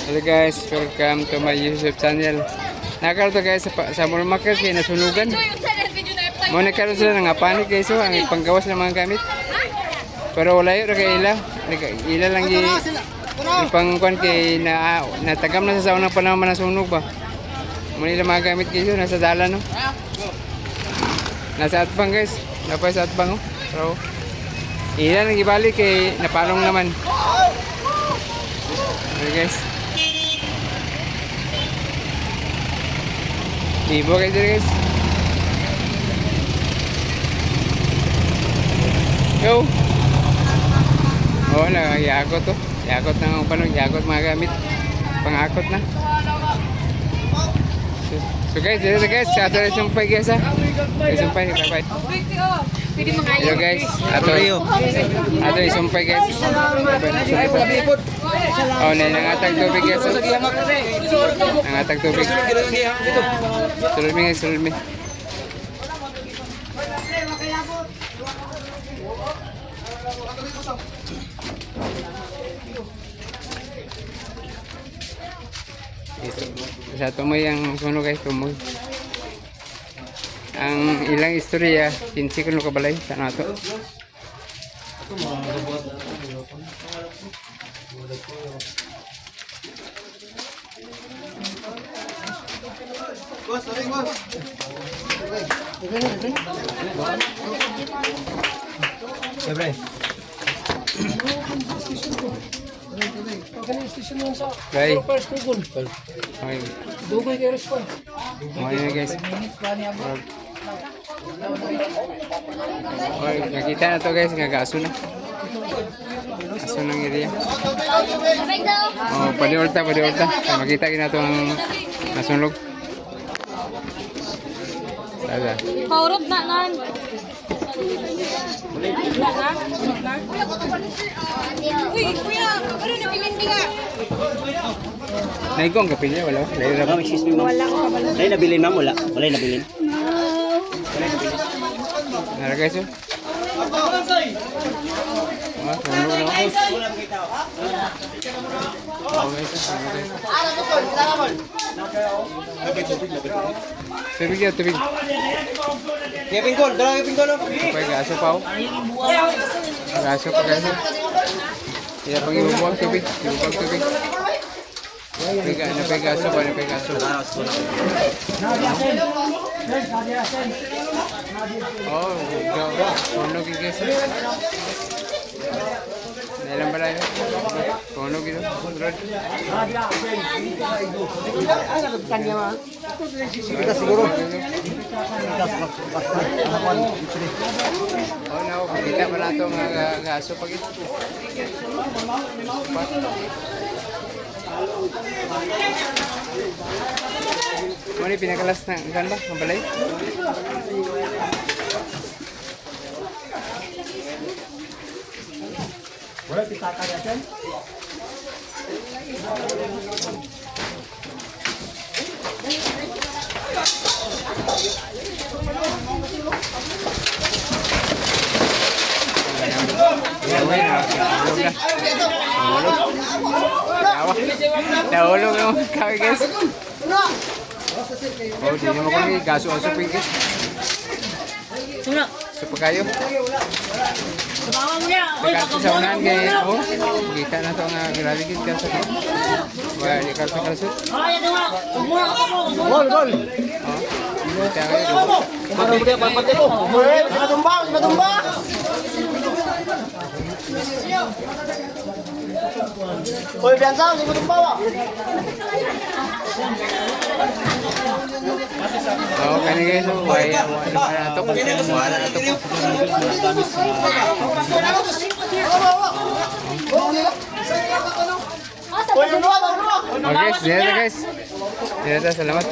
Hello guys, welcome to my YouTube channel. Nakaroon to guys sa mall market kay nasunugan. Mo nagkaroon sila nga panic guys, so ang panggawas ng mga gamit. Pero wala yun kay ila. Ila lang gi ipangkuan kay na natagam na sa unang panahon man nasunog ba. Mo nila mga gamit guys, so, nasa dala no. Nasa atbang guys, napay sa atbang oh. Pero ila lang gibalik kay napalong naman. Okay guys. Ibo kayo dito guys. Go. Oh, na yakot to. Yakot na ang panon, yakot mga gamit. Pangakot na. So guys, dito na guys, sa ato rin sumpay guys ha. Sumpay, bye bye. Hello guys, ato ato isumpay guys. Bye bye. Oh, na nangatag tubig guys. Nangatag tubig. Sulod mi guys, sulod mi. Sa tumoy ang sunog guys, tumoy. Ang ilang istorya, 15 kuno kabalay sa nato. Bye. Okay. Dugoy kay response. Okay na guys. Okay, nakita na to guys, nga gaso na. Aso ng area. Oh, paliulta, paliulta. Ay, makita gina to ang nasunog. Sada. Paurot na nan. Uy, kuya, ano na bilin ka? Naigo ang kapilya, wala. Layo ra ba? Ma'am, excuse me, ma'am. Wala yung nabilin, ma'am? Wala. Wala yung nabilin. Nara guys, oh. Ah, sunog na ako. Oh, guys, sunog guys. Tubig yan, tubig. Kaya pingkol, dala kayo pingkol. Okay, gaso pa oh. Gaso pa gaso. Kaya pang ibubuwag tubig, ibubuwag tubig. Pega, napay gaso pa, napay gaso. Oh, go. Sunog yung gaso. Nailan pala yun? Sunog ito. Rod. Kita siguro. Oh, no, makita pa na ito mga gaso pag ito. Ano yung pinakalas na ganda? Ang balay? Wala na. Nahulog na. Nahulog. Yawa. Nahulog yung kawin guys. Oh, di naman kami. Gaso-aso pa yun, guys. Suna. So pa kayo. Bawa mo niya. Uy, Pagkato sa unahan kay oh, kita na to nga grabe gid ka sa Wala di ka sa kalasot. Ay, ano nga. Mura ka mo. Gol, gol. Oh. Kita kayo. Pati pati ko. Matumba, matumba. Oy, biansa, hindi matumba wa. Oh, kani guys, oh, wala wala na to. Wala na to. Oy, luwa, luwa. Oh guys, dito na guys. Dito na, salamat.